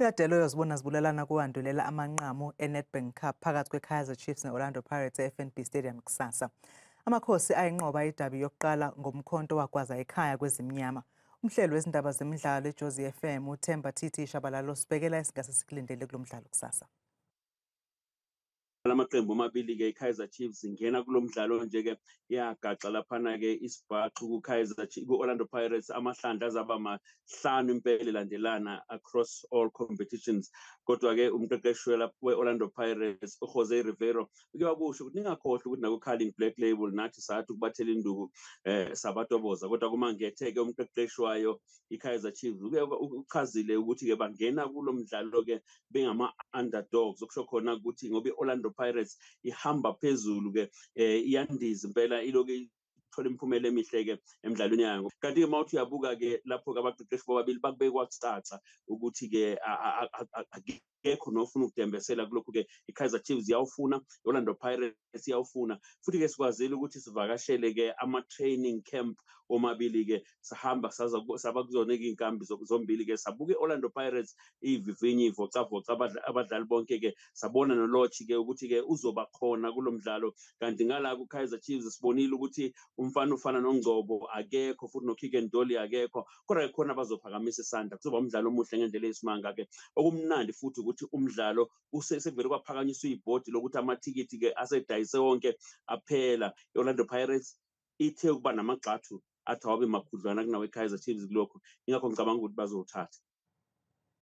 Uyadela uyozibona zibulalana kuwandulela amanqamu eNedbank Cup phakathi kweKaizer Chiefs ne-Orlando Pirates e-FNB Stadium kusasa. Amakhosi ayinqoba idabi yokuqala ngomkhonto wagwaza ekhaya kwezimnyama. Umhleli wezindaba zemidlalo eJozi FM uThemba TT Shabalala usibhekela esingase sikulindele kulo mdlalo kusasa. Lamaqembu amabili-ke, i-Kaizer Chiefs ingena kulo mdlalo nje-ke yagaxa laphana-ke isibhaxu ku-Kaizer, ku-Orlando Pirates, amahlandla azaba mahlanu impela elandelana across all competitions. Kodwa-ke umqeqeshi we-Orlando Pirates, uJose Rivero, uke wakusho ukuthi ningakhohlwa ukuthi naku-Carling Black Label nathi sathi ukubathela induku sabatoboza. Kodwa kuMangethe-ke, umqeqeshi wayo i-Kaizer Chiefs, uke uchazile ukuthi-ke bangena kulo mdlalo-ke bengama-underdogs, okusho khona ukuthi ngoba i-Orlando Pirates ihamba phezulu-ke, iyandiza impela, iloku ithola imiphumela emihle-ke emidlalweni yayo. Kanti-ke uma uthi uyabuka-ke lapho-ke, abaqeqeshi bobabili bakubeke kwacaca ukuthi-ke akekho nofuna ukudembesela kulokhu-ke. I-Kaizer Chiefs iyawufuna, i-Orlando Pirates iyawufuna. Futhi-ke sikwazile ukuthi sivakashele-ke ama-training camp omabili-ke, sahamba saza saba kuzona-ke iy'nkambi zombili-ke, sabuka i-Orlando Pirates ivivinye, ivocavoca abadlali bonke-ke, sabona noLorch-ke ukuthi-ke uzoba khona kulo mdlalo. Kanti ngala ku-Kaizer Chiefs sibonile ukuthi umfana ufana noNgcobo akekho, futhi noKeagan Dolly akekho, kodwa khona bazophakamisa isandla. Kuzoba umdlalo omuhle ngendlela eyisimanga-ke. Okumnandi futhi ukuthi umdlalo sekuvele kwaphakanyiswa ibhodi lokuthi amathikithi-ke asedayise wonke aphela. I-Orlando Pirates ithe ukuba namagxathu athi awabe makhudlwana kunawe i-Kaizer Chiefs kulokhu, ingakho ngicabanga ukuthi bazowuthatha.